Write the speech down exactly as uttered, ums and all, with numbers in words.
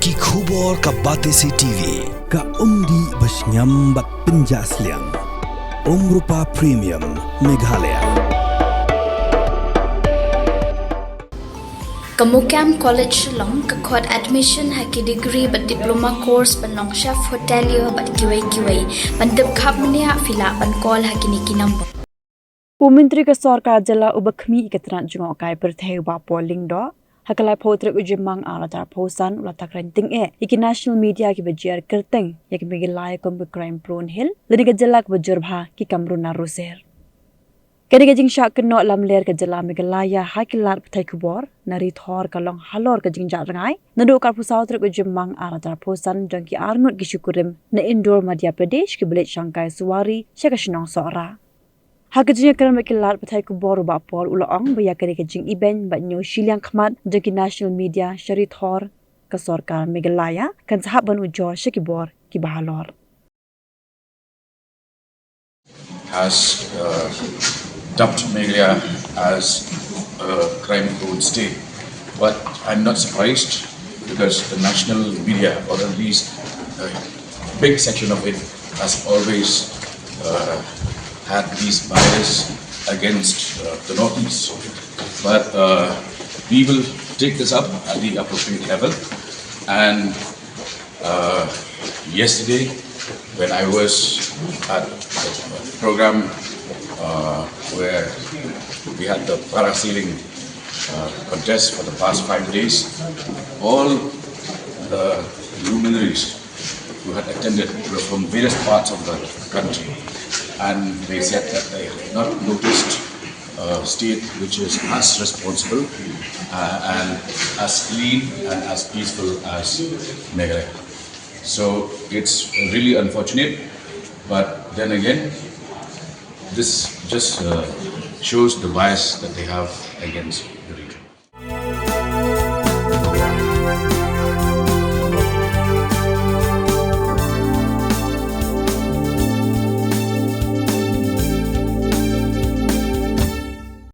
Ki khubor ka Batesi T V, ka umdih ba shngiam bad pynjah sliang. Umrupa Premium, Meghalaya. Ka MOKAM College Shillong ka khot admission ha ki degree bad diploma course ban long chef hotelier bad kiwei kiwei, ban tip khap mynne phi lah ban call ha kine ki number. U Myntri ka Sorkar Jylla uba khmih ïa ka tnat jngohkai pyrthei u Bah Paul Lyngdoh, ha ka laiphew tarik u Jymmang arhajar arphew san u la thakren tyngeh ïa ki national media kiba jer kyrteng ïa ka Meghalaya kum ka crime prone hill lane ka jylla kaba jur bha ki kam runar ruser. Kane ka jingshah kynnoh lamler ka jylla Meghalaya ha ki lad pathai khubor na ri Thor ka long halor ka jingjah rngai naduh ka arphew saw tarik u Jymmang arhajar arphew san jong ki arngut ki shikurim na Indore, Madhya Pradesh kiba leit shangkai suwari sha ka shnong Sohra. Ha ka jingïakren bad ki lad pathai khubor u Bah Paul u la ong ba ïa kane ka jingibeiñ bad ñiew shiliang khmat jong ki national media sha ri Thor, ka sorkar Meghalaya kan sa hap ban ujor sha ki bor kiba halor. has uh, dubbed Meghalaya as a crime prone state. But I'm not surprised because the national media, or at least a big section of it, has always uh, had these bias against uh, the Northeast. But uh, we will take this up at the appropriate level and uh, yesterday, when I was at the program uh, where we had the parasailing uh, contest for the past five days, all the luminaries who had attended were from various parts of the country, and they said that they have not noticed a state which is as responsible uh, and as clean and as peaceful as Meghalaya. So it's really unfortunate, but then again, this just uh, shows the bias that they have against the